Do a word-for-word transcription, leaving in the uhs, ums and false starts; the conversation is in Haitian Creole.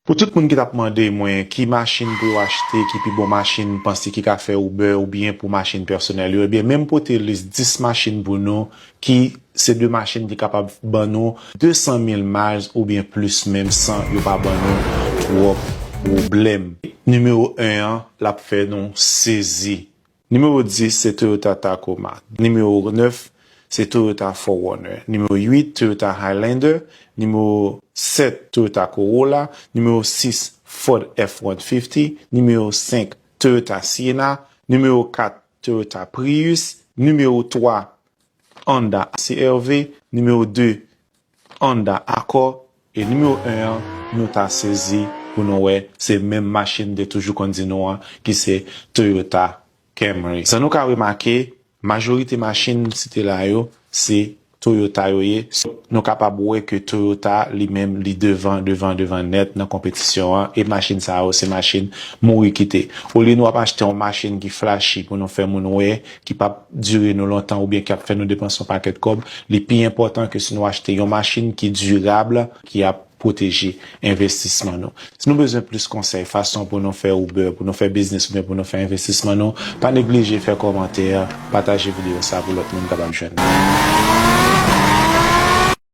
Pou tout moun ki t ap mande mwen ki machin pou yo achte, ki pi bon machin, m panse ki ka fè Uber oubyen pou machin pèsonèl yo, ebyen, men m pote lis dis machin pou nou ki se de machin ki kapab ban nou de san mil miles oubyen plis menm san yo pa ban nou twòp pwoblèm. Nimewo en an, l ap fè nou sezi. Nimewo dis, se Toyota Tacoma. Nimewo nèf, se Toyota four Runner. Nimewo uit, Toyota Highlander. Nimewo sèt, Toyota Corolla. Nimewo sis, Ford F one fifty. Nimewo senk, Toyota Sienna. Nimewo kat, Toyota Prius. Nimewo twa, Honda C R V. Nimewo de, Honda Accord. E nimewo en an, nou ta sezi pou nou wè, se menm machin m te toujou konn di nou an, ki se Toyota Camry. Sa nou ka remake, majorite machin m site la yo, se Toyota yo ye. Nou kapab wè ke Toyota li menm, li devan, devan, devan nèt nan konpetisyon an, e machin sa yo, se machin mouri kite. Olye nou ap achte yon machin ki flashy pou nou fè moun wè, ki p ap dire nou lontan oubyen ki ap fè nou depanse yon pakèt kòb, li pi enpòtan ke si nou achte yon machin ki dirab, ki ap pwoteje envestisman nou. Si nou bezwen plis konsèy, fason pou nou fè Uber, pou nou fè biznis oubyen pou nou fè envestisman nou, pa neglije fè kòmantè, pataje videyo sa pou lòt moun kapab jwenn li.